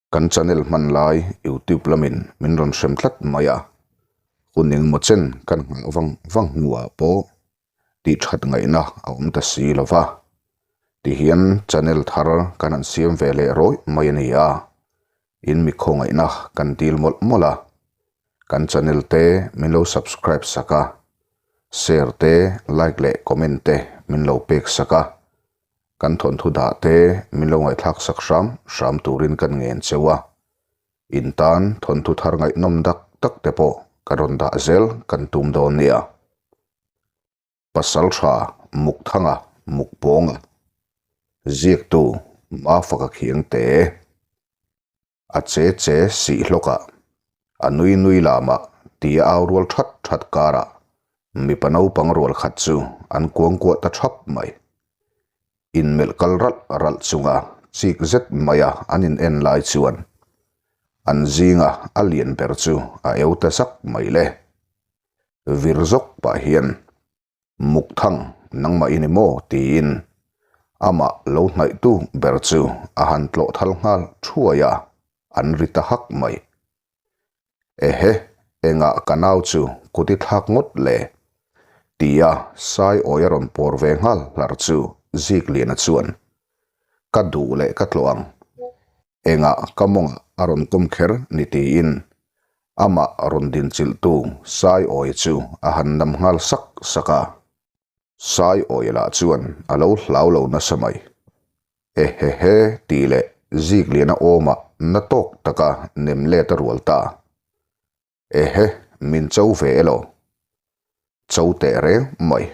Kan channel hman lai youtube lamin min rawn hrem tlat mai a, hun engmaw chen kan nghah vang vang hnuah pawh tih that ngaihna a awm ta si lo va, tihian channel thar kan han siam ve leh rawih mai a ni a, in mi khawngaihna kan dil mawlh mawlh a, kan channel te min lo subscribe sak a, share te like leh comment te min lo pek sak a. Kan thawnthu dah te min lo ngaihthlak sak hram hram turin kan ngen cheu a, in tan thawnthu thar ngaihnawm dak tak te pawh ka rawn dah zel kan tum dawn nia. Pasaltha Mukthanga Mukpawnga Ziaktu Mafaka Khiangte A che che sih hlawkah a nui nui lamah tia au rual that that karah mipa naupang rual khat chu an kuangkuah ta thap mai. Inmelh kal ralh ralh chunga chik zet maia an in en lai chuan an zinga a lian ber chu a eu ta zak mai le. Vir zawk pah hian Mukthang nangmah i ni maw? tiin amah lo hnaihtu ber chu a han tlawh thal nghal thuai a, an ri ta hak mai. Ehe, engah ka nau chu kut i thlak ngawt le? tia Saiawi a rawn pawr ve nghal hlar chu Zikliana chuan, Ka duh leh ka tlawh ang. Engah ka mawngah a rawn kawm kher ni tiin amah rawn dinchilhtu Saiawia chu a han nam nghal sak sak a. Saiawia lah chuan a lo hlau lo nasa mai. Ehehe tih leh Zikliana awmah na tawk taka nem let a rual ta. Ehe, min cho ve elaw? Cho teh reng mai,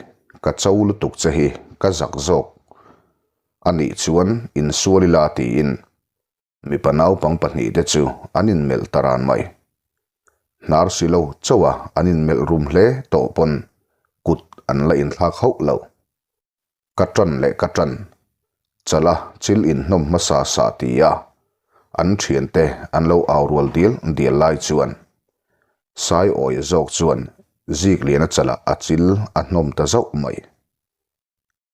ka cho lutuk che hi ka zak zawk a nih chuan insual ila tiin mipa naupang pahnihte chu an inmelh ta ran mai. Hnar si lo chauha an inmelh rum hle tawh pawn kut an la inthlak hauh lo. Ka ṭan leh ka ṭan. Chala chil inhnawm hmasa sa ti a, an ṭhiante an lo au rual dial dial lai chuan Saiawia zawk chuan Zikliana chalah a chil a hnawm ta zauh mai.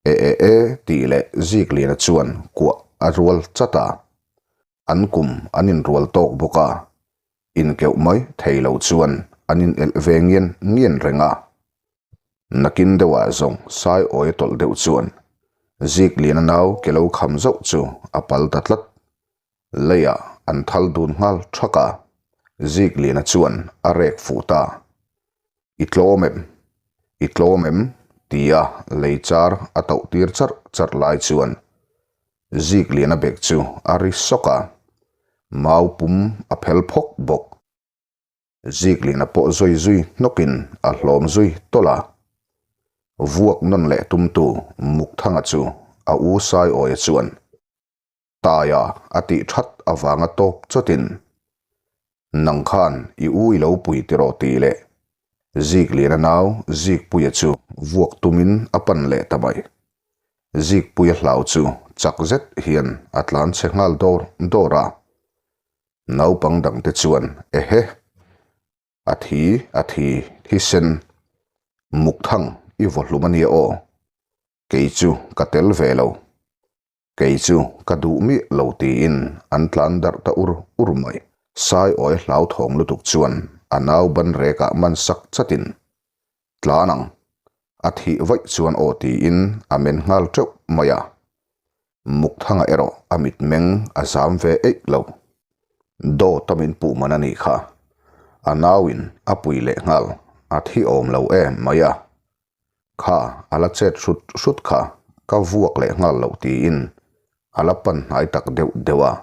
E e e tih leh Zikliana chuan kuah a rual chat a, an kum an inrual tawk bawk a, inkeuh mai thei lo chuan an inelh ve ngian ngian reng a. Nakin deuhah zawng Saiawi a tawlh deuh chuan Zikliana nau ke lo kham zauh chu a pal ta tlat. Leiah an thal dun nghal thak a, Zikliana chuan a rek fuh ta. I tlawm em? I tlawm em? tia lei char a tauh tir charh charh lai chuan Zikliana bek chu a ri sawk a, mau pum a phel phawk bawk. Zikliana pawh zui zui hnawkin a hlawm zui tawlh a. Vuak nawn leh tumtu Mukthanga chu a u Saiawia chuan Taia a tih that avanga tawp chawtin, Nang khan i u i lo pui tiraw tih leh Zikliana nau Zikpuia chu vuak tumin a pan leh ta mai. Zikpuia hlau chu chak zet hian a tlan chhe nghal dawr dawr a. Naupang dangte chuan, Ehe! A thi, a thi, thisen mukthang i vaw hlum a nia aw. Kei chu ka tel ve lo. Kei chu ka duh miah lo tiin an tlan darh ta ur ur mai. Saiawi hlauthawng lutuk chuan a nau ban rekah man sak chatin, Tlan ang, a thih vaih chuan aw tiin a men nghal teuh mai a. Mukthanga erawh a mitmeng a zam ve eih lo. Dawt a min puh man a nih kha. A nauin a pui leh nghal, a thi awm lo em mai a. Kha a la chet hrut hrut kha ka vuak leh nghal loh tiin a la pan hnai tak deuh deuh a.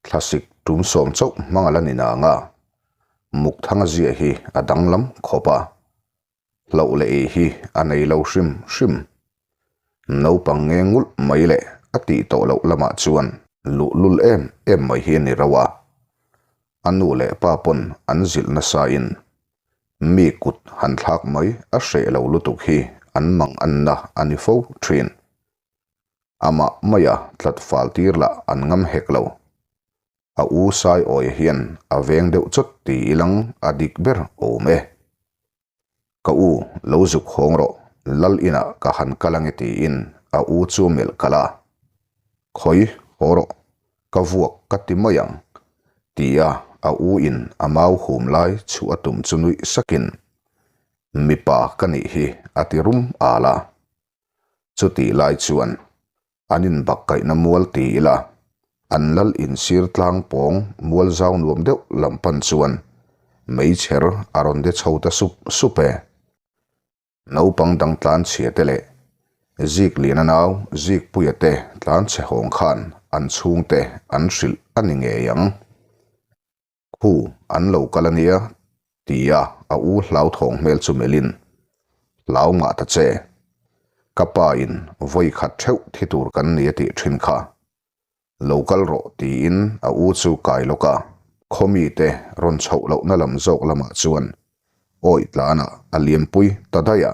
Thlasik tum sawm chauh hmang a la ni nang a, Mukthanga zia hi a danglam khawp a, hlauh leh ei hi a nei lo hrim hrim. Naupang nge ngulh mai leh a tih tawh loh lamah chuan luhlul em em mai hi a ni rauh a, a nu leh pa pawn an zilh nasa in Mi kut han thlak mai a hreh lo lutuk hi an mang anna a ni fo thin. Amah maia tlat fal tir lah an ngam hek lo. A u Saiawia hian a veng deuh chawt ti ilang a dik ber awm e. Ka u lo zuk hawng rawh, lal inah ka han kal ange tiin a u chu melh kalh a. Khawi, haw rawh, ka vuak ka ti mai ang. Tia a u in a mau hum lai chhuah a tum chu nuih sakin, Mipa ka nih hi a ti rum al a. Chutih lai chuan an inbakkaihna mual ti ila an lal insir tlang pawng mual zau nuam deuh lam pan chuan meichher a rawn de chho ta sup sup e. Naupang dang tlanchhia te leh Zikliana nau Zikpuia te tlanchhe hawng khan an chhungte an hrilh a ni ngei ang. Khu an lo kal a nia tia a u hlauthawng hmel chu melhin, Hlau ngah ta che. Ka pa in vawi khat theuh thi tur kan ni a tih thin kha. Lo kal rawh tiin a u chu kai lawk a, khaw mite rawn chhoh lohna lam zawk lamah chuan awi tlanah a liampui ta daih a.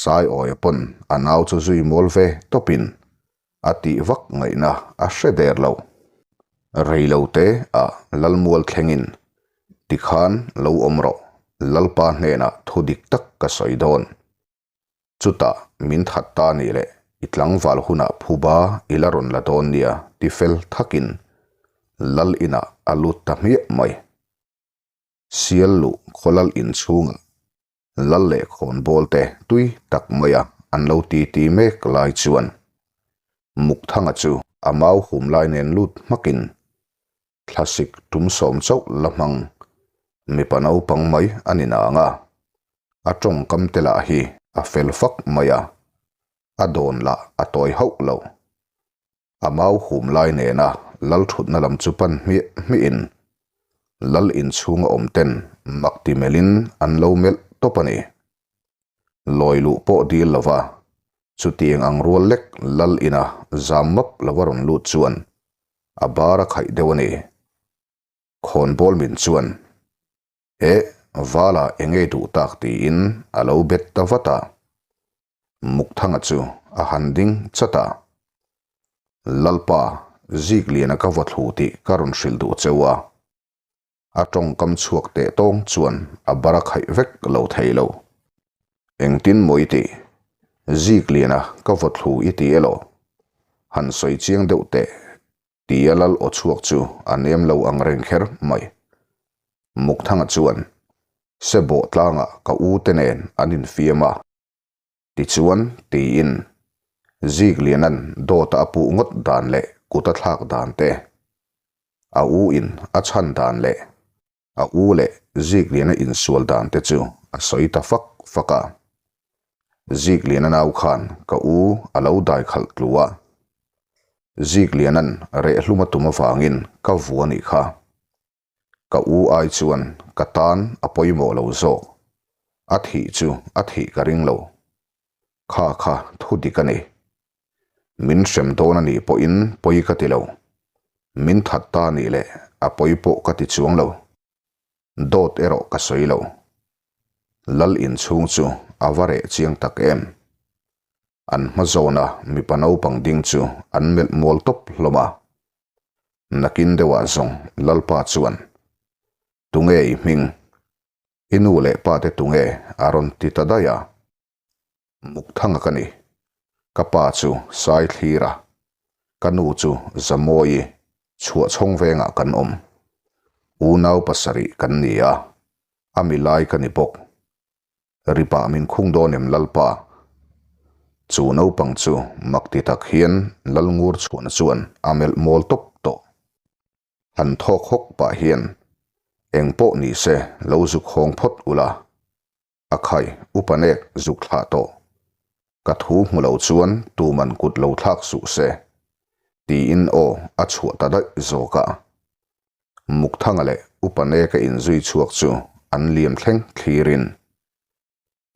Saiawia pawn a nau chu zui mual ve tawpin A tih vak ngaihna a hre der lo. Reilo te a Lalmual thlengin tikhan lo awm rawh, Lalpa hnenah thu dik tak ka sawi dawn. Chutah min that ta nih leh i tlangval hunah phuba i la rawn la dawn nia ti fel thakin Lal inah a lut ta hmiah mai. Sial luh khawlal inchhungah Lal leh khawnbawl te tui tak maia an lo titi mek lai chuan Mukthanga chu a mau hum lai nen lut hmakin thlasik tum sawm chauh la hmang mipa naupang mai a ni nang a, a tawngkam te lah hi a fel fak mai a, a dawn lah a tawi hauh lo. A mau hum lai nena lal thutna lam chu pan hmiah hmiahin lal inchhunga awm ten mak ti melhin an lo melh tawp a ni. Lawi luh pawh dil lova chutiang ang rual lek lal ina zam map lova rawn lut chuan a bar a khaih deuh a ni. Khawnbawl min chuan Eh, Vala enge duh tak tiin a lo bet ta vat a. Mukthanga chu a han ding chat a. Lalpa, Zikliana ka vaw thlu tih ka rawn hrilh duh cheu a. A tawngkam chhuak teh tawng chuan a bar a khaih vek lo thei lo. Engtin maw i tih? Zikliana ka vaw thlu i ti elaw? Han sawi chiang deuh teh tia lal aw chhuak chu a nem lo ang reng kher mai. Mukthanga chuan Sebawh tlangah ka u te nen an infiam a. Tichuan, tiin Zikliana'n dawta a puh ngawt dan leh kut a thlak dan te, a u in a chhan dan leh a u leh Zikliana insual dan te chu a sawi ta fak fak a. Zikliana nau khan ka u a lo dai khalh tlu a. Zikliana'n rehhlum a tum avangin ka vu a nih kha. Ka u ai chuan ka tan a pawimawh lo zawk. A thih chu a thih ka ring lo. Kha kha thu dik a ni. Min hrem dawn a nih pawhin pawi ka ti lo. Min that ta nih leh a pawi pawh ka ti chuang lo. Dawt erawh ka sawi lo. Lal inchhung chu a va reh chiang tak em. An hma zawna mipa naupang ding chu an melh mual tawp hlawm a. Nakin deuhah zawng Lalpa chuan, Tunge i hming? I nu leh pa te tunge? a rawn ti ta daih a. Mukthanga ka ni. Ka pa chu Saithlira, ka nu chu Zamawi chhuahchhawng vengah kan awm. Unau pasarih kan ni a, a milai ka ni bawk. Ripah min khung dawn em Lalpa? Chu naupang chu mak ti tak hian Lalngur chhuahna chuan a melh mawl tawp tawh. Han thawk hawk pah hian, Eng pawh ni se lo zuk hawng phawt ula, a khai upa nek zuk thlah tawh. Ka thu hmu lo chuan tuman kut lo thlak suh se, tiin aw a chhuah ta daih zawk a. Mukthanga leh Upa Neka inzui chhuak chu an liam thleng thlirin,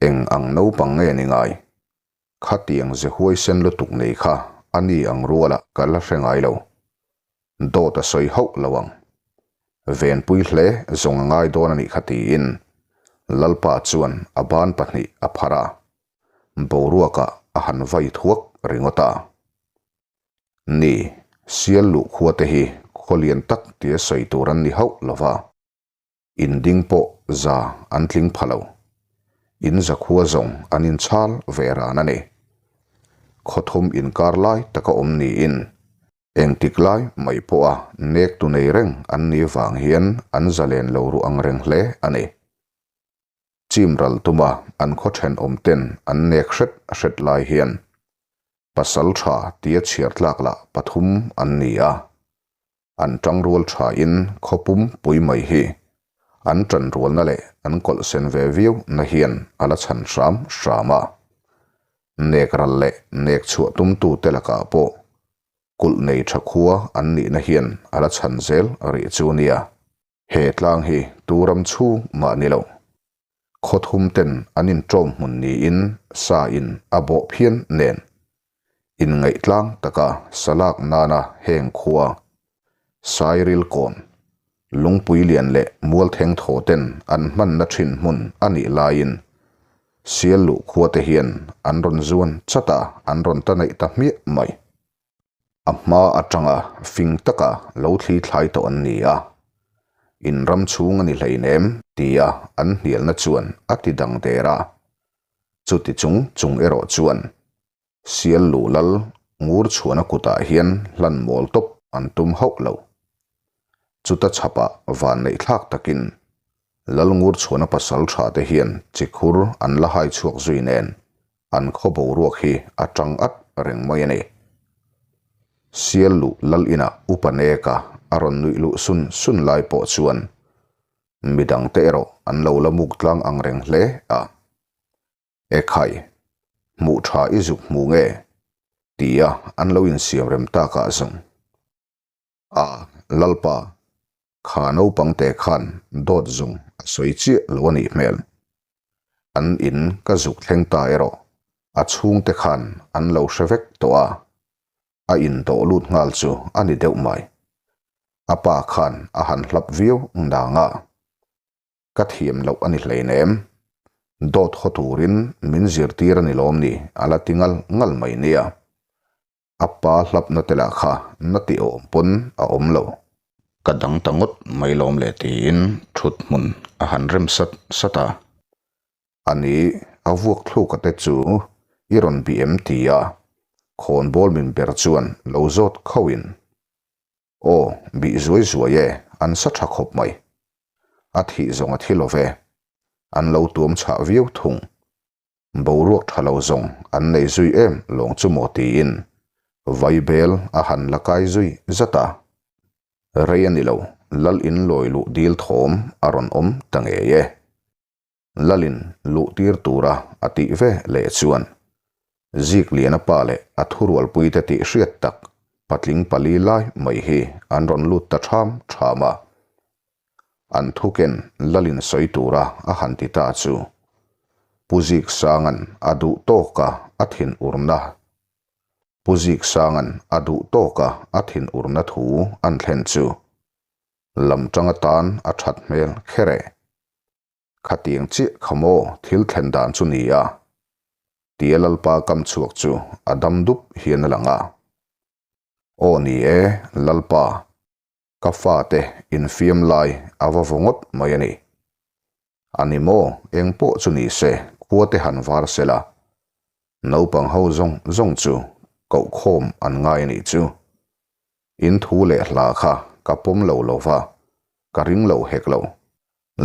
Eng ang naupang nge ni ngai? Khatiang ze huaisen lutuk nei kha a ni ang rualah ka la hre ngai lo. Dawt a sawi hauh lo ang. Venpui hle zawng a ngai dawn a nih kha tiin Lalpa chuan a ban pahnih a phar a, boruakah a han vai thuak ringawt a. Ni, sial luh khua te hi khaw lian tak tia sawi tur an ni hauh lo va, in ding pawh za an tling pha lo. In za khua zawng an inchhal ve ran a ni. Khaw thum inkar lai taka awm niin. Engtik lai mai pawha nektu nei reng an nih vang hian an zalen lo ru ang reng hle a ni. Chim ral tuma an khaw thenawm ten an nek hret hret lai hian pasal tha tia chhiar tlak lah pathum an ni a. An tangrual thain khaw pum pui mai hi an tanrualna leh an kawlh sen ve viau na hian a la chhan hram hram a. Nek ral leh nek chhuah tumtute lakah pawh kulh nei tha khua an nihna hian a la chhan zel rih chu nia. He tlang hi tu ram chhung mah ni lo. Khaw thum ten an inṭawm hmun niin sa in a bawh phian nen. Inngaih tlang taka sa lak nana heng khua, Sairil kawn, Lungpui lian leh Mualtheng thaw ten an hmanna ṭhin hmun a nih laiin Sialluh khua te hian an rawn zuan chat a, an rawn ta neih ta hmiah mai. A hma atanga fing taka lo thli thlai tawh an ni a, in ram chhung a ni hleinem tia an hnialna chuan a ti dang der a. Chuti chung chung erawh chuan Sial luh lal ngur chhuahna kutah hian hlan mawl tawp an tum hauh lo. Chuta chhapah van neih thlak takin lal ngur chhuahna pasal tha te hian chikhur an la hai chhuak zui nen an khaw boruak hi a tang at reng mai a ni. Sial luh lal inah upa neka a rawn nuih luh sun sun lai pawh chuan midang te erawh an lo la muk tlang ang reng hle a. Ekhai, hmuh tha i zuk hmu nge? tia an lo insiam rem takah zawng. A, Lalpa, kha naupang te khan dawt zawng a sawi chiah lo a nih hmel. An in ka zuk thleng ta erawh a chhungte khan an lo hre vek tawh a, a indawh lut nghal chu a ni deuh mai. A pa khan a han hlap viau nang a. Ka thiam loh a ni hleinem. Dawt haw turin min zirtir a ni lawm ni a la ti ngal ngal mai nia. A pa hlapna te lah kha na tih awm pawn a awm lo. Ka dang ta ngawt mai lawm le tiin thut hmun a han rem sat sat a. A ni, a vuak thluka te chu i rawn bih em ti a, khawnbawl min ber chuan lo zawt khauhin. Aw, bih zuai zuai e, an sa tha khawp mai. A thih zawng a thi lo ve. An lo tuam chhah viau thung. Boruak tha lo zawng an nei zui em lawng chu maw tiin Vaibel a han la kai zui zat a. Rei a ni lo, Lal in lawi luh dil thawm a rawn awm ta ngei e. Lalin luh tir tura a tih ve leh chuan Zikliana pa leh a thurualpuite tih hriat tak patling pali lai mai hi an rawn lut ta ṭham ṭham a. An thuken Lalin sawi tura a han ti ta chu Pu Ziksanga'n a duh tawka a thinurna Pu Ziksanga'n a duh tawka a thinurna thu an thlen chu lam ṭang atan a ṭhat hmel kher e. Khatiang chiah kha maw thil thlen dan chu ni a? Tia Lalpa kam chhuak chu a dam dup hian a lang a. Aw ni e, Lalpa, ka fate infiam lai a va vaw ngawt mai a ni. A ni maw, eng pawh chu ni se, khua te han var se la. Naupang ho zawng zawng chu koh khawm an ngai a nih chu. In thu leh hla kha ka pawm lo lo va, ka ring lo hek lo.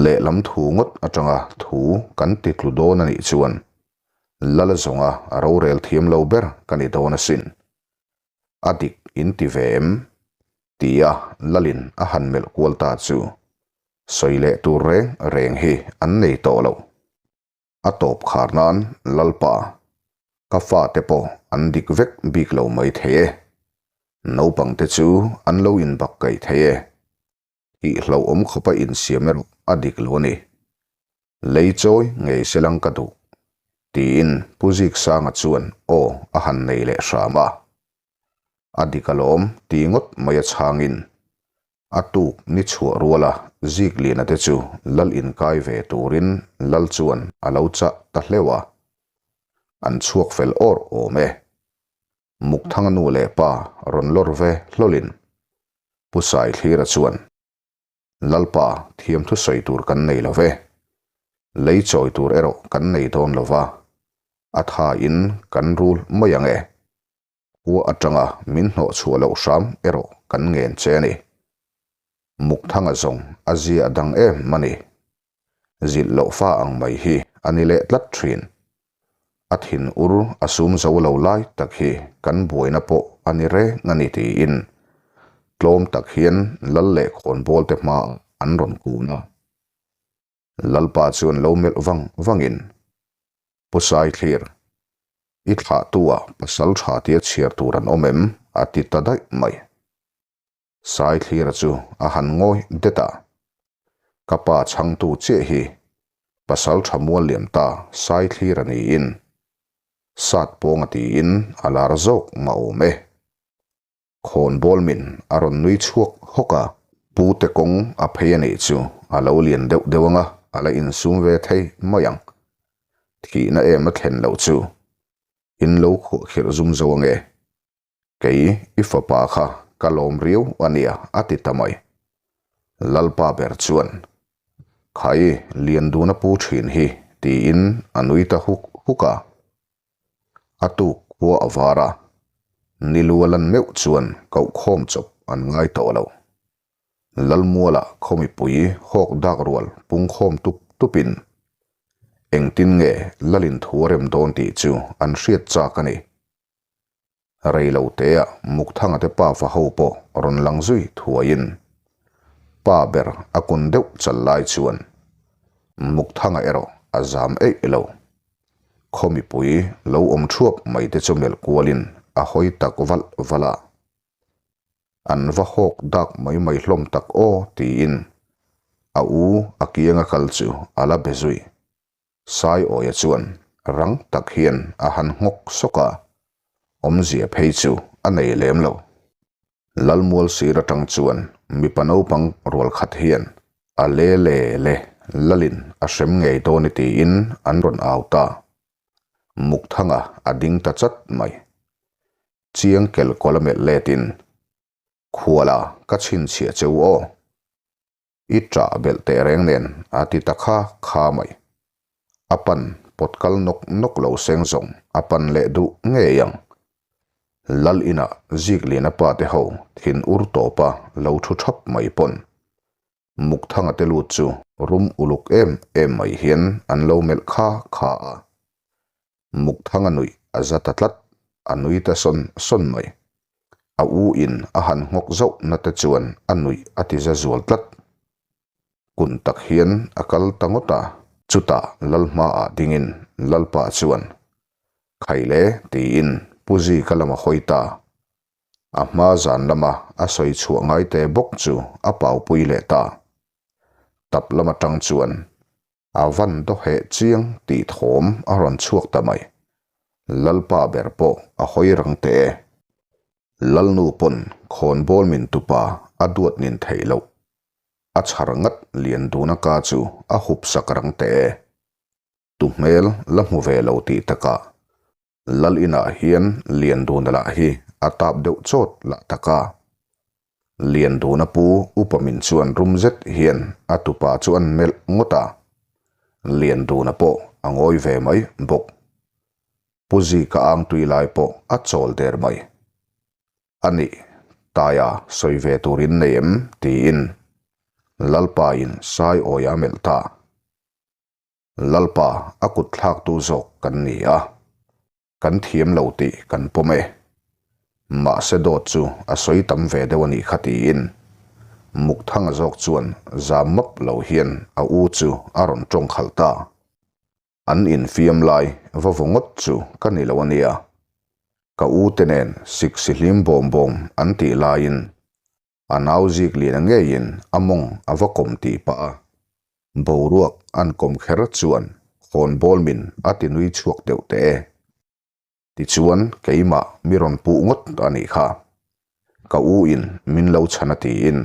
Lehlam thu ngawt atanga thu kan ti tlu dawn a nih chuan Lala zawnga rorel thiam lo ber ka ni dawn asin. A dik in ti ve em? Tia Lalin a han melh kual ta chu sawi leh tur reng reng hi an nei tawh lo. A tawp khar nan Lalpa, ka fate pawh an dik vek bik lo mai thei e. Naupangte chu an lo inbak kaih thei e. Tih hlauhawm khawpa insiam erawh a dik lo a ni. Lei chawi ngei se lang ka duh, tiin Pu Ziksanga chuan aw a han nei leh hram a. A dik alawm ti ngawt mai a chhangin a tuk ni chhuah ruala Zikliana te chu lal inkai ve turin lal chuan a lo chah ta hleuh a. An chhuak fel awr awm e. Mukthanga nu leh pa rawn lawr ve hlawlin Pu Saithlira chuan, Lalpa, thiamthu sawi tur kan nei lo ve. Lei chawi tur erawh kan nei dawn lo va, a thain kan rul mai ang e. Khua atanga min hnawh chhuah loh hram erawh kan ngen che a ni. Mukthanga zawng a zia a dang em a ni. Zilh loh fa ang mai hi a ni leh tlat thin. A thin ur a sum zo lo lai tak hi kan buaina pawh a ni reng a ni tiin tlawm tak hian lal leh khawnbawl te hmaah an rawn kun a. Lalpa chuan lo melh vang vangin, Pu Saithlir, i thlahtu-ah pasal tha tia chhiar tur an awm em? a ti ta daih mai. Saithlira chu a han ngawi det a, Ka pa chhangtu chiah hi pasal tha mual liam ta Saithlira niin sat pawnga tiin a lar zawk mah awm e. Khawnbawl min a rawn nui chhuak hawk a. Pu te kawng a phei a nih chu a lo lian deuh deuh anga a la insum ve thei mai ang. Thihna em a thlen loh chu in lo khuahkhirh zum zo ange. Kei i fapa kha ka lawm riau a nia a ti ta mai. Lalpa ber chuan, Khai Lianduna pu thin hi tiin a nui ta huk huk a. A tuk khua a var a, nilu a lan meuh chuan koh khawm chawp an ngai tawh lo. Lalmuala khaw mipui hawk dak rual pung khawm tup tupin engtin nge Lalin thu a rem dawn tih chu an hriat chak a ni. Rei lo teah Mukthanga te pafa ho pawh rawn lang zui thuaiin pa ber a kun deuh chal lai chuan Mukthanga erawh a zam eih lo. Khaw mipui lo awm thuap mai te chu melh kualin a hawi tak valh valh a. An va hawk dak mai mai hlawm tak aw tiin a u a kianga kal chu a la be zui. Saiawia chuan rang tak hian a han nghawk sawk a, awmzia phei chu a nei lem lo. Lalmual sir atang chuan mipa naupang rual khat hian a le le le Lalin a hrem ngei dawn i tiin an rawn au ta. Mukthanga a ding ta chat mai. Chiang kelkawl a melh letin, Khuala ka chhinchhiah che u aw. I ṭah belh teh reng nen a ti ta kha kha mai. A pan pawt kal nawk nawk lo seng zawng a pan leh duh ngei ang. Lal inah Zikliana pa te ho thin ur tawpa lo thu thap mai pawn Mukthanga te lut chu rum uluk em em mai hian an lo melh kha kha a. Mukthanga nuih a za ta tlat, a nui ta sawn sawn mai. A u in a han nghawk zauh na te chuan a nuih a ti za zual tlat. Kun tak hian a kal ta ngawt a, chutah lal hmaah dingin Lalpa chuan, Khaile tiin Pu Zika lama hawi ta. A hma zan lama a sawi chhuah ngai te bawk chu a paupui leh ta. Tap lam atang chuan A van dawheh chiang tih thawm a rawn chhuak ta mai. Lalpa ber pawh a hawi rang teh e. Lalnu pawn khawnbawl min tupa a duat nin theih loh. A chhar ngat lian duna ka chu a hup sak rang teh e. Tu hmel la hmu ve lo tih takah Lal inah hian Lianduna lah hi a tap deuh chawt lah tak a. Lianduna pu upa min chuan rum zet hian a tupa chu an melh ngawt a. Lianduna pawh a ngawi ve mai bawk. Pu Zika ang tui lai pawh a chawl der mai. A nih, Taia sawi ve turin nei em? tiin Lalpa in Saiawia a melh ta. Lalpa a kut thlaktu zawk kan ni a, kan thiam lo tih kan pawm e. Mahse dawt chu a sawi tam ve deuh a nih kha tiin Mukthanga zawk chuan zam map lo hian a u chu a rawn tawng khalh ta. An infiam lai va vaw ngawt chu ka ni lo a nia. Ka u te nen sik si hlim bawm bawm an tih laiin A nau zik lian a ngeiin a mawng a va kawm tih pah a, boruak an kawm kher chuan khawnbawl min a ti nui chhuak deuh teh e. Tichuan keimah mi rawn puh ngawt a nih kha. Ka u in min lo chhan a tiin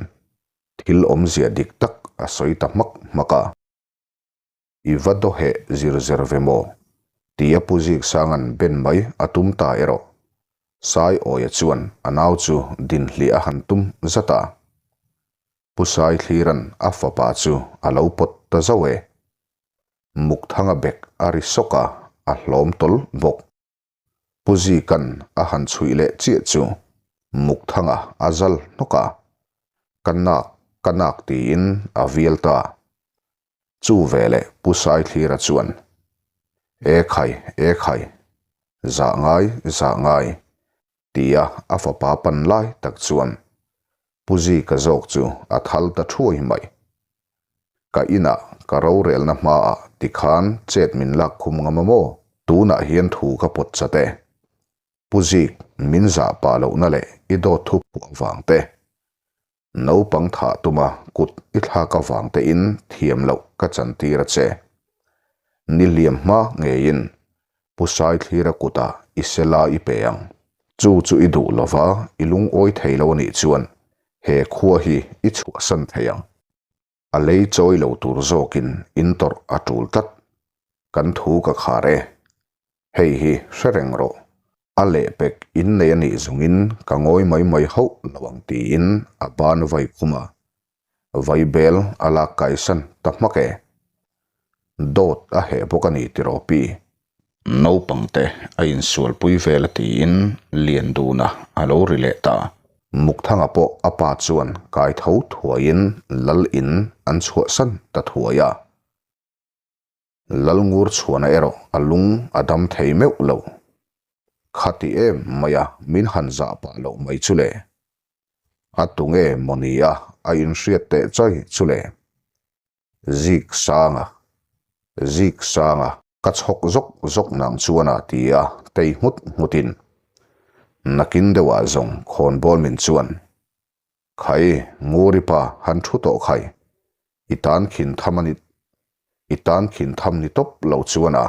thil awmzia dik tak a sawi ta hmak hmak a. I va dawheh zir zer ve maw? Tia Pu Ziksanga'n ben mai a tum ta erawh. Saiawia chuan a nau chu dinhliah a han tum zat a. Pu Saithlira'n a fapa chu a lo pawt ta zauh e. Mukthanga bek a ri sawk a, a hlawm tawl bawk. Pu Zika'n a han chhuih leh chiah chu Mukthanga a zal hnawk a, Ka nak, ka nak tiin a vial ta. Chu veleh Pu Saithlira chuan, E khai, e khai, zah ngai, zah ngai, tia a fapa pan lai tak chuan Pu Zika zawk chu a thal ta thuai mai. Ka inah ka rorelna hmaah tikhan chet min lak khum ngam a maw? Tunah hian thu ka pawt chat e. Pu Zik, min zah pah lohna leh i dawt thu phuah vang te, naupang thah tuma kut i thlak avang tein thiam loh ka chantir a che. Ni hliam hma ngeiin Pu Saithlira kutah i sela i pe ang. Chu chu i duh lova i lungawi thei lo anih chuan he khua hi i chhuahsan thei ang. A lei chawi lo tur zawkin in tawrh a tul tlat. Kan thu ka khar e. Hei hi hre reng rawh. A lehpek in nei anih zungin ka ngawi mai mai hauh lo ang tiin a ban vai khum a. Vaibel a lak kaisan ta hmak e. Dawt a heh bawk a ni tiraw pi. Naupang te a insualpui vel a tiin Lianduna a lo ri leh ta. Mukthanga pawh a pa chuan kai tho thuaiin lal in an chhuahsan ta thuai a. Lalngur chhuana erawh a lung a dam thei meuh lo. Khati em mai a min han zah pah loh mai chu le. A tunge maw ni a a inhriat teh chai chu le. Zik sanga, zik sanga, ka chhawk zawk zawk nang chuan a ti a, tei nghut nghutin. Nakin deuhah zawng khawnbawl min chuan, Khai, Nguri pa, han thu tawh khai. I tan khin tham a ni, i tan khin tham ni tawp lo chuan a.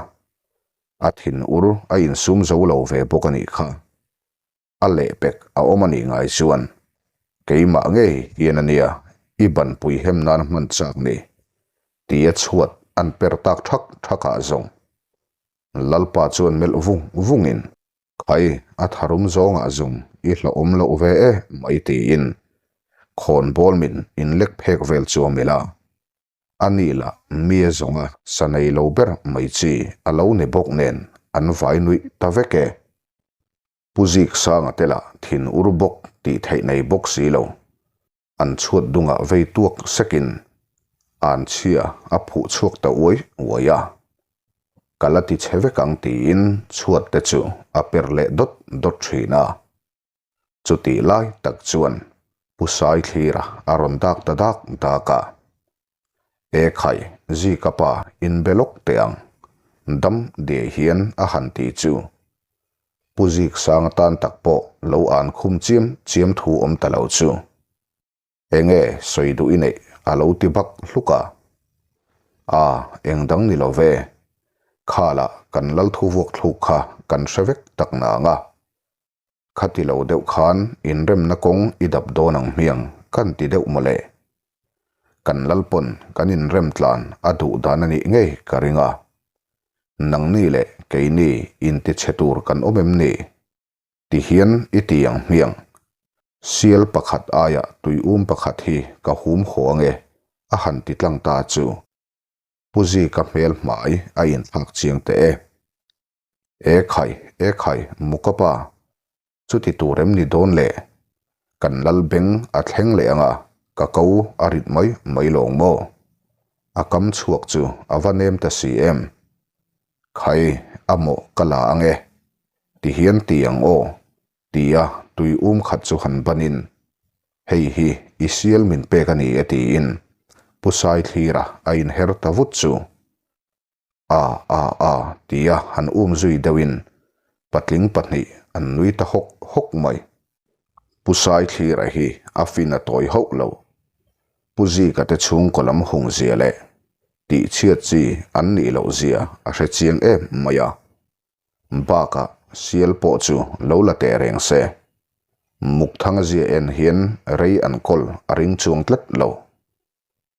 A thin ur a insum zo lo ve bawk a nih kha. A lehpek a awm a nih ngai chuan keimah ngei hian a nia i banpui hem nan hman chak ni tia chhuat an per tak thak thak ah zawng Lalpa chuan melh vung vung in Khai a tharum zawng ah zawng i hlauhawm loh ve e mai tiin khawnbawl min in lek phek vel chu a melh a. A ni lah mi a zawnga sa nei lo ber mai chi a lo ni bawk nen an vai nuih ta vek e. Pu Ziksanga te lah thin ur bawk tih theih nei bawk si lo. An chhuat dungah vei tuak sekin an chhia a phuh chhuak ta uai uai a. Ka la ti chhe vek ang tiin chhuat te chu a per leh dawt dawt thin a. Chutih lai tak chuan Pu Saithlira a rawn dak ta dak dak a. E khai, Zika pa inbe lawk teh ang, dam diai hian a han ti chu. Pu Ziksanga tan tak pawh lo an khum chiam chiam thu awm ta lo chu. Enge sawi duh i neih a lo ti bak hluk a. A, eng dang ni lo ve. Khalah kan lal thu vuak thluk kha kan hre vek tak nang a. Khati lo deuh khan inremna kawng i dap dawn ang hmiang kan ti deuh mawle. Kan Lalpawn kan inrem tlan a duh dan a nih ngei ka ring a. Nangni leh keini inti chhe tur kan awm em ni? Ti hian i ti ang hmiang. Sial pakhat aiah tuium pakhat hi ka hum haw ange a han ti tlang ta chu. Pu Zika hmel hmai a inthlak chiang teh e. E khai, e khai, muka pa, chuti tur em ni dawn le? Kan lal beng a thleng leh ang a, ka ko a rit mai mai lawng maw? A kam chhuak chu a va nem ta si em? Khai, a mawh ka la ang e, ti hian ti ang aw, tia tui um khat chu han banin, Hei hi i sial min pek a ni e tiin Pu Saithlira a inher ta vut chu. A a a tia han um zui deuhin patling pahnih an nui ta hawk hawk mai. Pu Saithlira hi a fin a tawi hauh lo. Pu Zika te chhungkaw lam hung zia leh tihchhiat chi an nih loh zia a hre chiang em mai a. Bakah sial pawh chu lo la teh reng se. Mukthanga zia en hian rei an kawl a ring chuang tlat lo.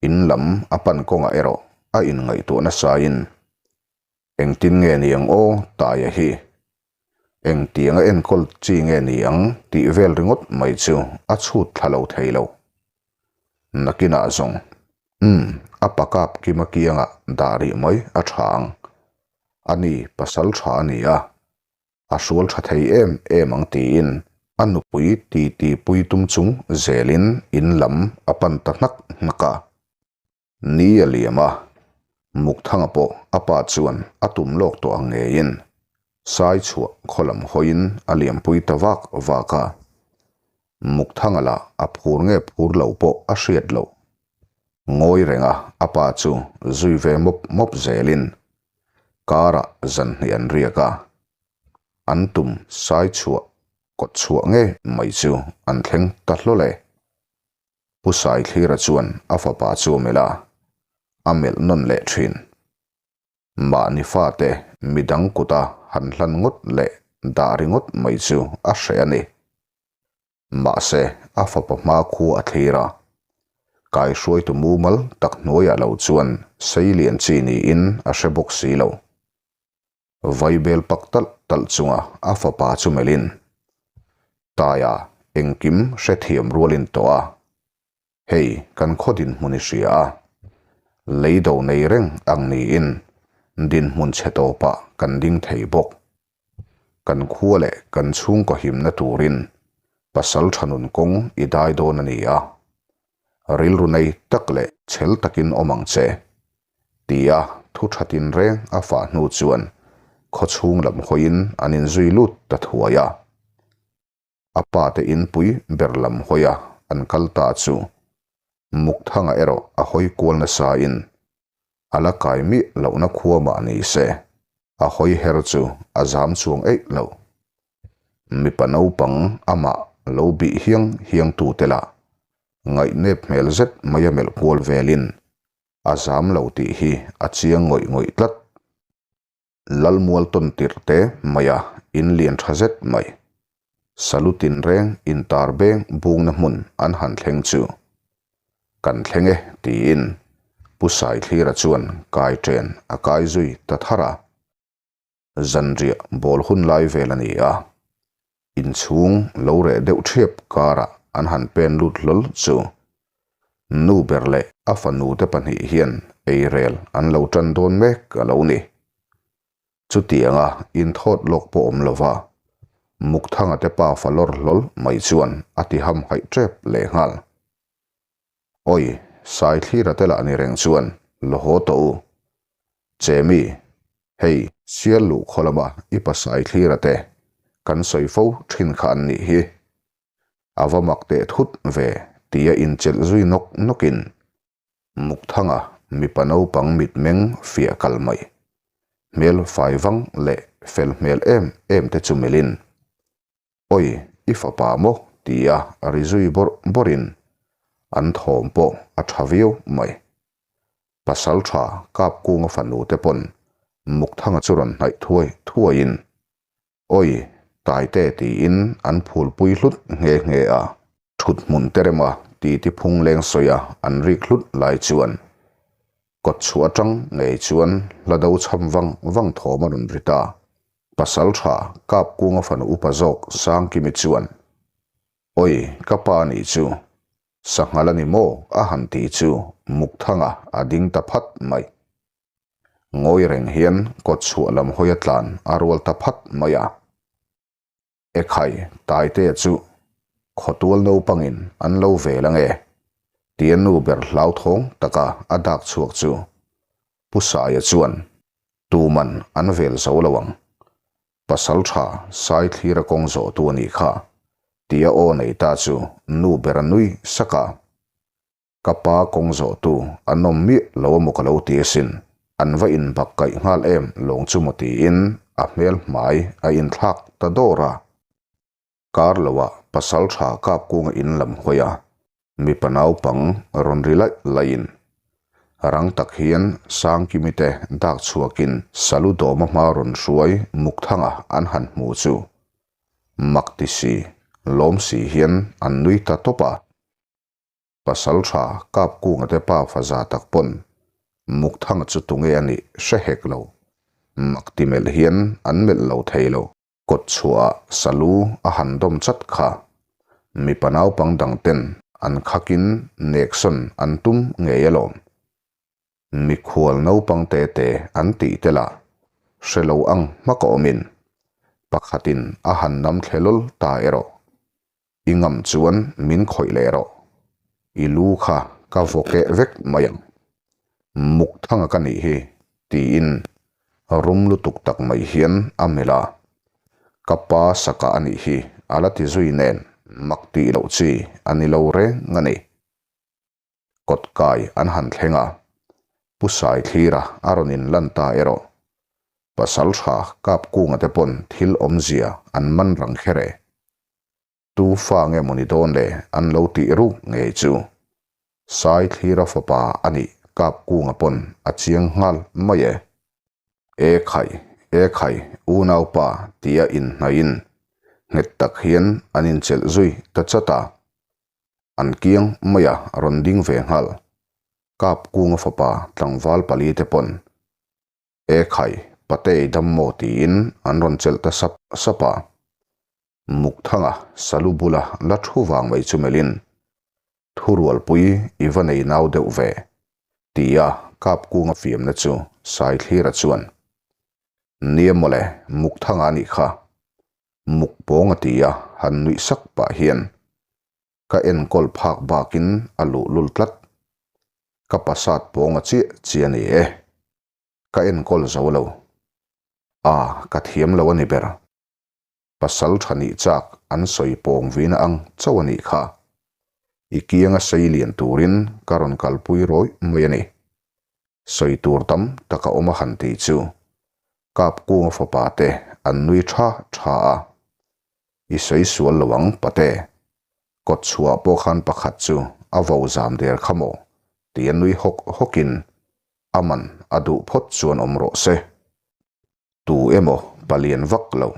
In lam a pan kawngah erawh a inngaihtuah nasain, Engtin nge ni ang aw Taia hi? Engtianga enkawl chi nge ni ang tih vel ringawt mai chu a chhut thla lo thei lo. Nakinah zawng, Umm, a pakap kima kiangah dah rih mai a tha ang. Ani pasal tha a ni a. A hrual tha thei em em ang tiin a nupui titi pui tum chung zelin in lam a pan ta hnak hnak a. Ni a liam a, Mukthanga pawh a pa chuan a tum lawk tawh ang ngeiin Saichhuah khaw lam hawiin a liampui ta vak vak a. Mukthanga lah a phur nge phur lo pawh a hriat loh. Ngawi renga a pa chu zui ve mawp mawp zelin karah zan hnih an riak a, an tum sai chhuah kawt chhuah nge mai chu an thleng ta hlawl e. Pu Saithlira chuan a fapa chu a melh a, a melh nawn leh thin. Mahni fate midang kuta han hlan ngawt leh dah ringawt mai chu a hreh a ni. Mahse, a fapa hma khu a thlir a. Kaihruaitu mumal tak hnuaiah lo chuan sei lian chi niin a hre bawk si lo. Vaibel pak talh talh chunga a fapa chu melhin, Taia, engkim hrethiam rualin tawh a. Hei, kan khaw dinhmun i hria a. Lei do nei reng ang niin dinhmun chhe tawpah kan ding thei bawk. Kan khua leh kan chhungkaw himna turin pasal tha nun kawng i dai dawn a ni a. Rilru nei tak leh chhel takin awm ang che, tia thu tha tinreng a fah hnu chuan khawchhung lam hawiin an inzui lut ta thuai a. A pa te inpui ber lam hawia an kal ta chu Mukthanga erawh a hawi kual nasa in a la kai miah lohna khua mah ni se a hawi her chu a zam chuang eih lo. Mipa naupang amah lo bih hiang hiang tu te lah ngaihnep hmel zet mai a melh kual velin a zam lo tih hi a chiang ngawih ngawih tlat. Lalmual tawn tirh te maia in lian tha zet mai. Salu tinreng intar beng bungna hmun an han thleng chu. Kan thleng e tiin Pu Saithlira chuan kai chen a kai zui ta thar a. Zanriah bawl hun lai vel a ni a. Inchhung lo reh deuh ṭhiap karah an han pen lut hlawl chu. Nu ber leh a fanu te pahnih hian eirel an lo ṭan dawn mek a lo ni. Chutianga inthawt lawk pawh awm lova Mukthanga te pa fa lawr hlawl mai chuan a ti hamhaih ṭep lehnghal. Awi, Saithlira te lah ni reng chuan la haw tawh u. Chemi, hei sial luh khaw lama i pa Saithlira te kan sawi fo thin kha an nih hi. A va mak teh thut ve tia inchelh zui nawk nawkin Mukthanga mipa naupang mitmeng fiah kal mai. Hmel fai vang leh fel hmel em em te chu melhin Awi, i fapa maw? tia ri zui bawrh bawrhin an thawm pawh a tha viau mai. Pasal tha Kapkunga fanu te pawn Mukthanga chu rawn hnaih thuai thuaiin, Awi, Taite tiin an phulpui hlut nghe nghe a. Thut hmun te rema titi phung leng sawia an rik hlut lai chuan kawt chhuah atang ngei chuan hla do chham vang vang thawm a rawn ri ta. Pasal tha Kapkunga fanu upa zawk Sangkimi chuan, Awi, ka pa nih chu, sanghal a ni maw? a han ti chu Mukthanga a ding ta phat mai. Ngawi reng hian kawt chhuah lam hawi a tlan a rual ta phat mai a. Ekhai, Taitea chu khawtual naupangin an lo vel ange, tia nu ber hlauthawng taka a dak chhuak chu Pu Saia chuan tuman an vel zo lo ang. Pasal tha Saithlira kawng zawhtu a nih kha, tia aw nei ta chu nu ber a nui sak a. Ka pa kawng zawhtu an awm miah lo amaw ka lo ti asin, an va inbak kaih nghal em lawng chu maw tiin a hmel hmai a inthlak ta dawr a. Kar loah pasal tha kap kunga in lam hawi a, mipa naupang rawn ri laih laihin rang tak hian Sangkimi te dak chhuakin Salu dawma hma rawn hruai Mukthanga an han hmu chu mak ti si, lawm si hian an nui ta tawp a. Pasal tha Kapkunga te pa faza tak pawn Mukthanga chu tunge a nih hre hek lo. Mak ti melh hian an melh lo thei lo. Kawt chhuahah salu a han dawm chat kha. Mipa naupang dang ten an khakin neksawn an tum ngei alawm. Mikhual naupang te te an tih te lah hre lo ang hmak a awmin. Pakhatin a han nam thle lawl ta erawh. I ngam chuan min khawih leh rawh. I lu kha ka vaw keh vek mai ang. Muk thanga ka nih hi, tiin rum lutuk tak mai hian a melh a. Ka pa saka a nih hi a la ti zui nen mak tih loh chi a ni lo reng a ni. Kawt kai an han thleng a, Pu Saithlira a rawn inlan ta erawh. Pasal tha kap kunga te pawn thil awmzia an man rang kher e. Tu fa nge maw ni dawn le an lo tih ruk ngei chu. Saithlira fapa a nih kap kunga pawn a chiang nghal mai e. E khai, e khai, unaupa tia inhnaihin nghet tak hian an inchelh zui ta chat a. An kiang mai a rawn ding ve nghal. Kap kunga fapa tlangval pali te pawn E khai, Patei dam maw tiin an rawn chelh ta sap sap a. Mukthanga salu bula la thu vang mai chu melhin Thurualpui i va nei nau deuh ve tia Kap kunga fiamna chu Saithlira chuan Nia mawle, Mukthanga a nih kha. Muk pawng a ti a, han nuih sak pah hian ka enkawl phak bakin a luhlul tlat. Ka pasat pawng a chiah chiah a ni e. Ka enkawl zo lo. A, ka thiam lo a ni ber. Pasal tha nih chak an sawi pawng vina ang chauh a nih kha. I kianga sei lian turin ka rawn kalpui rawih mai a ni. Sawi tur tam tak a awm a han tih chu Kapkunga fapa te an nui tha tha a. I sawi sual lo ang pate. Kawt chhuah pawh khan pakhat chu a vo zam der kha maw ti a nui hawk hawkin a man a duh phawt chuan awm rawh se. Tu emaw palian vak lo.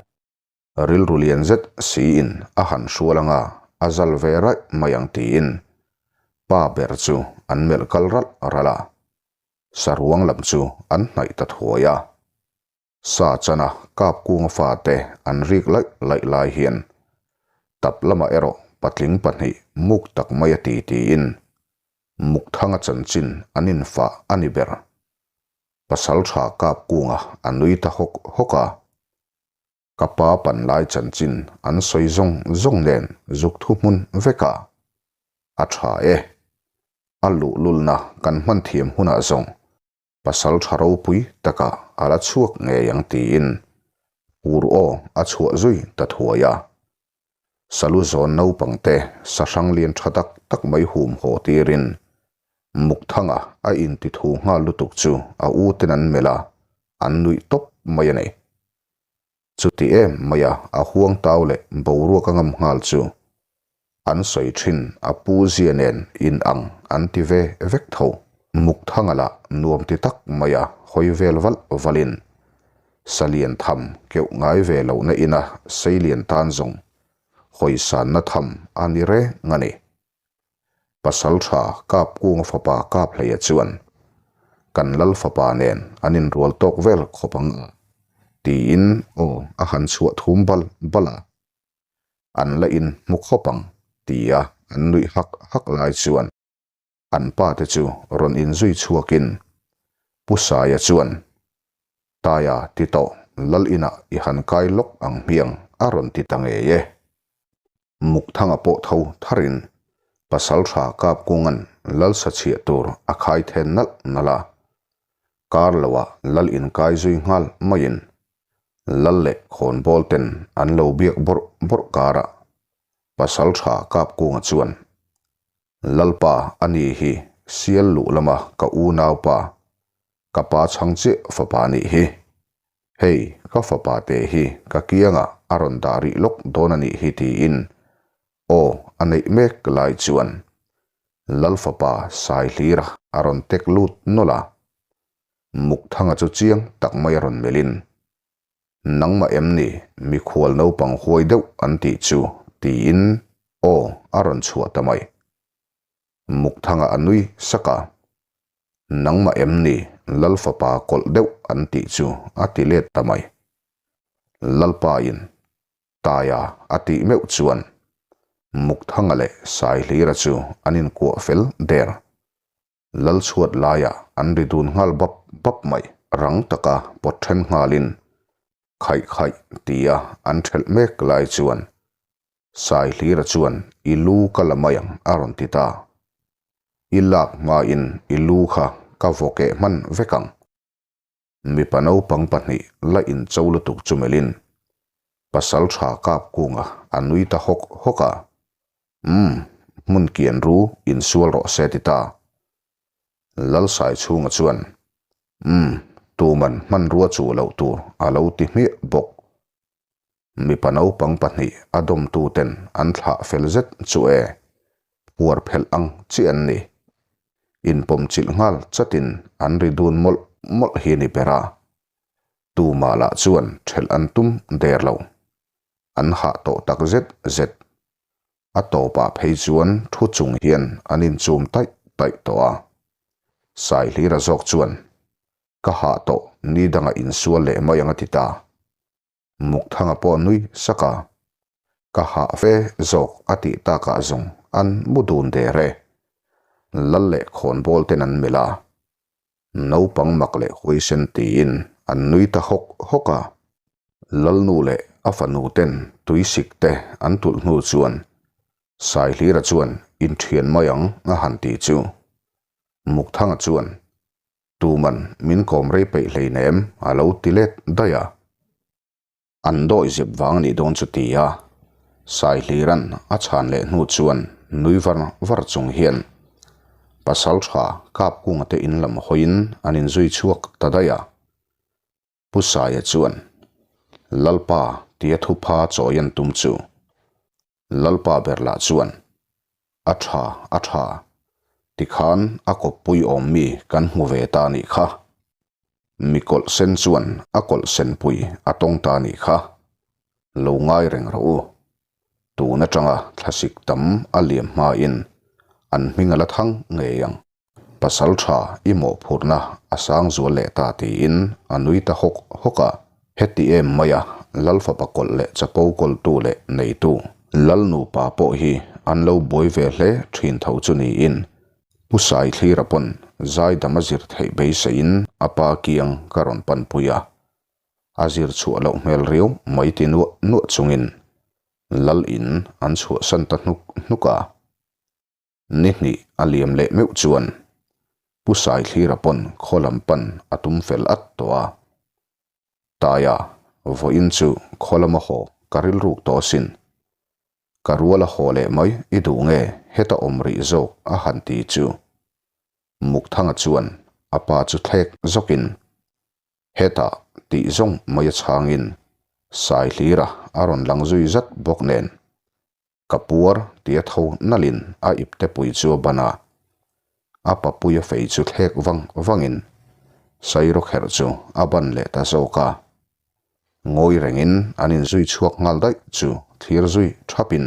Rilru lian zet siin a han hrual anga a zal ve raih mai ang tiin pa ber chu an melh kal ralh ralh a. Saruang lam chu an hnaih ta thuai a. Sa chana kap kunga fate an rik laih laih lai hian tap lamah erawh patling pahnih muk tak mai a ti tiin Mukthanga chanchin an infah a ni ber. Pasaltha kap kunga a nui ta hawk hawk a. Ka pa panlai chanchin an sawi zawng zawng nen zuk thu hmun vek a, a tha e. A luhlulna kan hman thiam hunah zawng pasal tha ropui takah a la chhuak ngei ang tiin ur aw a chhuah zui ta thuai a. Salu zawn naupang te sahrang lian tha tak tak mai hum haw tirin Mukthanga a inti thu nghal lutuk chu a u ten an melh a, an nuih tawp mai a ni. Chuti em maia a huang tau leh boruak a ngam nghal chu an sawi thin a pu zia nen in ang an ti ve vek tho. Mukthanga lah nuam ti tak maia hawi vel valh valhin salian tham keuh ngai ve lohna ina seilian tan zawng hawisanna tham a ni reng a ni. Pasal tha Kap Kunga fapa Kap Hleia chuan, Kan lal fapa nen an inrual tawk vel khawp ang a, tiin aw a han chhuah thum bal bal a. An la in hmu khawp ang, tia an nuih hak hak lai chuan an pa te chu rawn inzui chhuakin Pu Saia chuan, Taia ti tawh, lal inah i han kai lawk ang hmiang a rawn ti ta ngei e. Mukthanga pawh tho tharin Pasaltha Kapkunga'n lal sa chhiah tur a khai then nalh nalh a. Kar loah lal inkai zui nghal maiin lal leh khawnbawl ten an lo biak bawrh bawrh karah Pasaltha Kapkunga chuan, Lalpa a ni hi sial luh lama ka unaupa Ka pa chhang chiah fapa nih hi. Hei, ka fapa te hi ka kiangah a rawn dah rih lawk dawn a nih hi tiin aw a neih mek lai chuan Lal fapa Saihlira a rawn tek lut nawlh a. Mukthanga chu chiang tak mai a rawn melhin, Nangmah em ni mikhual naupang huai deuh an tih chu tiin aw a rawn chhuah ta mai. Mukthanga a nui sak a. Nangmah em ni Lal fapa kawlh deuh an tih chu a ti let ta mai. Lalpa in Taia a tih meuh chuan Mukthanga leh Saihlira chu an inkuah fel der. Lal chhuat laiah an ri dun nghal bap bap mai. Rang taka pawt then nghalin. Khaih khaih tia an ṭhelh mek lai chuan Saihlira chuan i lu ka la mai ang a rawn ti ta. I lak hmain i lu kha ka vaw keh hman vek ang. Mipa naupang pahnih la incho lutuk chu melhin pasal tha kap kunga a nui ta hawk hawk a. Umm, hmun kian ru insual rawh se ti ta. Lalsai chhunga chuan, Umm, tuman hmanrua chuh loh tur a lo ti hmiah bawk. Mipa naupang pahnih a dawmtuten an thlah fel zet chu e, phuar phelh ang chi an ni. Inpawm chilh nghal chatin an ri dun mawlh mawlh hi ni ber a. Tumah lah chuan ṭhelh an tum der lo. An hah tawh tak zet zet. A tawpah phei chuan thu chung hian an inchum taih taih tawh a. Saihlira zawk chuan, Ka hah tawh, ni dangah insual leh mai ang a ti ta. Mukthanga pawh nui sak a, Ka hah ve zawk a tih takah zawng an mu dun der e. Lal leh khawnbawl ten an melh a. Naupang mak leh huaisen tiin an nui ta hawk hawk a. Lalnu leh a fanu ten tuisik te an tulh hnu chuan Saihlira chuan inthian mai ang a han ti chu. Mukthanga chuan Tuman min kawm rei peih hleinem a lo ti let daih a. An dawi zep vang a nih dawn chu ti a, Saihliran a chhan leh hnu chuan nui var var chung hian pasal tha Kapkunga te in lam hawiin an inzui chhuak ta daih a. Pu Saia chuan Lalpa tia thupha chawi an tum chu Lalpa ber lah chuan A tha, a tha. Tikhan a kawppui awm mi kan hmu ve ta nih kha. Mi kawlh sen chuan a kawlh sen pui a tawng ta nih kha. Lo ngai reng rawh u. Tun atanga thlasik tam a liam hmain an hming a la thang ngei ang. Pasal tha i mawhphurhna a sang zual leh ta tiin a nui ta hawk hawk a. Heti em maia Lalfapa kawlh leh chapo kawltu leh neitu Lal nupa pawh hi an lo buai ve hle thin tho chu niin Pu Saithlira pawn zaidam a zir theih beiseiin a pa kiang ka rawn panpui a. A zir chhuah loh hmel riau mai ti nuah nuah chungin Lal in an chhuahsan ta hnuk hnuk a. Ni hnih a liam leh meuh chuan Pu Saithlira pawn khaw lam pan a tum fel at tawh a. Taia, vawiin chu khaw lama haw ka rilruk tawh asin. Ka rual a haw leh mai i duh nge heta awm rih zawk a han ti chu. Mukthanga chuan a pa chu thlek zawkin Hetah tih zawng mai a chhangin Saihlira a rawn lang zui zat bawk nen. Ka puar ti a tho nalhin a ipte pui chu a ban a, a papui a fei chu thlek vang vangin Sairawkherh chu a ban leh ta zawk a. Ngawi rengin an inzui chhuak nghal daih chu thlir zui thapin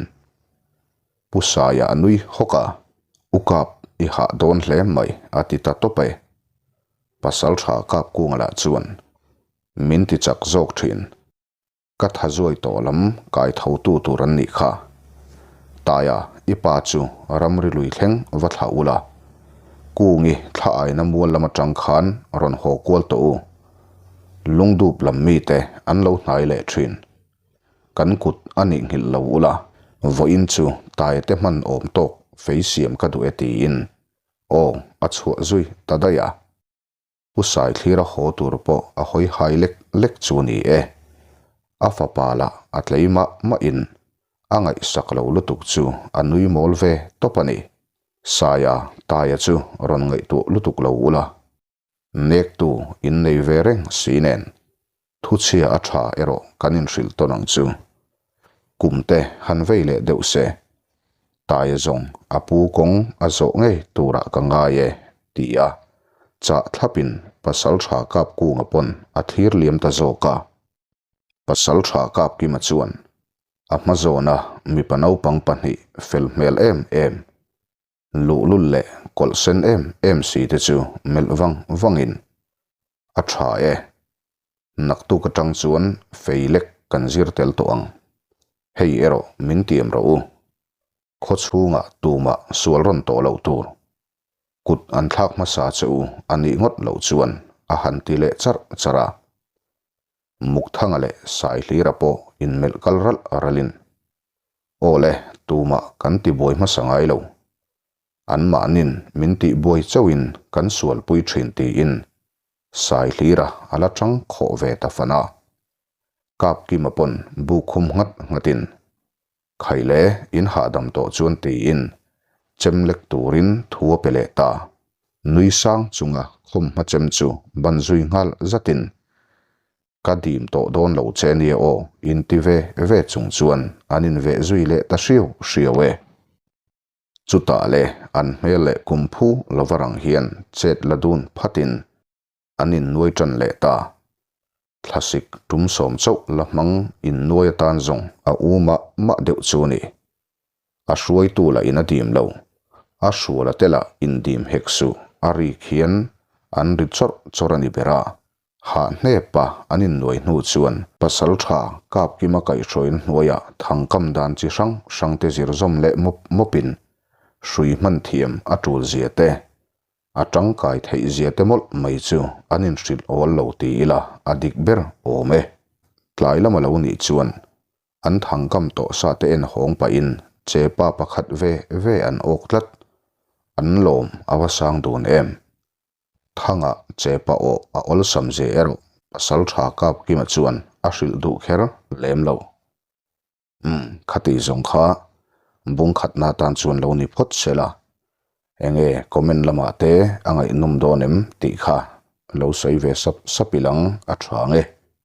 Pu Saia a nui hawk a, U Kap, i hah dawn hle mai a ti ta tawp e. Pasal tha Kap Kunga lah chuan min ti chak zawk thin. Ka tha zuai tawh lam kai tho tu tur an nih kha. Taia, i pa chu ramri lui thleng va thlah ula. Kungi thla aina mual lam atang khan rawn haw kual tawh u. Lungdup lam mite an lo hnai leh thin. Kan kut a nih nghilh lo ula, vawiin chu Taia te hman awm tawk fei siam ka duh e tiin aw a chhuah zui ta daih a. Pu Saithlira haw tur pawh a hawi hai lek lek chu ni e. A fapa lah a tlei mah mahin a ngaihsak lo lutuk chu a nui mawl ve tawp a ni. Saia Taia chu rawn ngaihtuah lutuk lo ula. Nektu in nei ve reng si nen Thuchhia a tha erawh kan inhrilh tawn ang chu. Kum te han vei leh deuh se. Taia zawng a pu kawng a zawh ngei turah ka ngai e, ti a chah thlapin Pasaltha Kapkunga pawn a thlir liam ta zawk a. Pasaltha Kapkima chuan a hma zawna mipa naupang pahnih fel hmel em em, Luhlul leh kawlh sen em em si te chu melh vang vangin a tha e. Naktuk atang chuan fei lek kan zir tel tawh ang. Hei erawh min tiam rawh u. Khaw chhungah tumah sual rawn tawh loh tur. Kut an thlak hmasa che u a nih ngawt loh chuan a han ti leh charh charh a. Mukthanga leh Saihlira pawh inmelh kal ralh ralhin, Aw le, tumah kan tibuai hmasa ngai lo. Anmahnin min tihbuai chauhin kan sualpui thin tiin Saihlira a la tang khawh ve ta fan a. Kapkima pawn bu khum nghat nghatin, Khaile in hahdam tawh chuan tiin chem lek turin thu a pe leh ta. Nui sang chunga khawm hma chem chu ban zui nghal zatin, Ka dim tawh dawn lo che nia aw inti ve ve chung chuan an inveh zui leh ta hriau hriau e. Chutah le an hmel leh kum phu lova rang hian chet la dun phatin an innuai tan leh ta. Thlasik tum sawm chauh la hmang innuai atan zawng a u mah mah deuh chu a ni. A hruaitu lah in a dim lo. A hruala te lah indim hek suh a rik hian an ri chawrh chawrh a ni ber a. Hah hnepa an innuai hnu chuan pasal tha Kapkima kaihhruain hnuaiah thangkam dan chi hrang hrangte zir zawm leh mawp mawpin hrui hman thiam a tul zia te, a tangkai theih zia te mawlh mai chu an inhrilh awl lo ti ila a dik ber awm e. Tlai lama lo nih chuan an thangkam tawh sa te en hawng pahin chepa pakhat ve ve an awk tlat. An lawm a va sang dun em. Thanga chepa aw a awlsam ze erawh pasal tha Kapkima chuan a hrilh duh kher lem lo. Umm, khati zawng kha bung khatna tan chuan lo ni phawt se la. Enge comment lamah te a ngaihnawm dawn em tih kha lo sawi ve sap sap ilang a tha nge.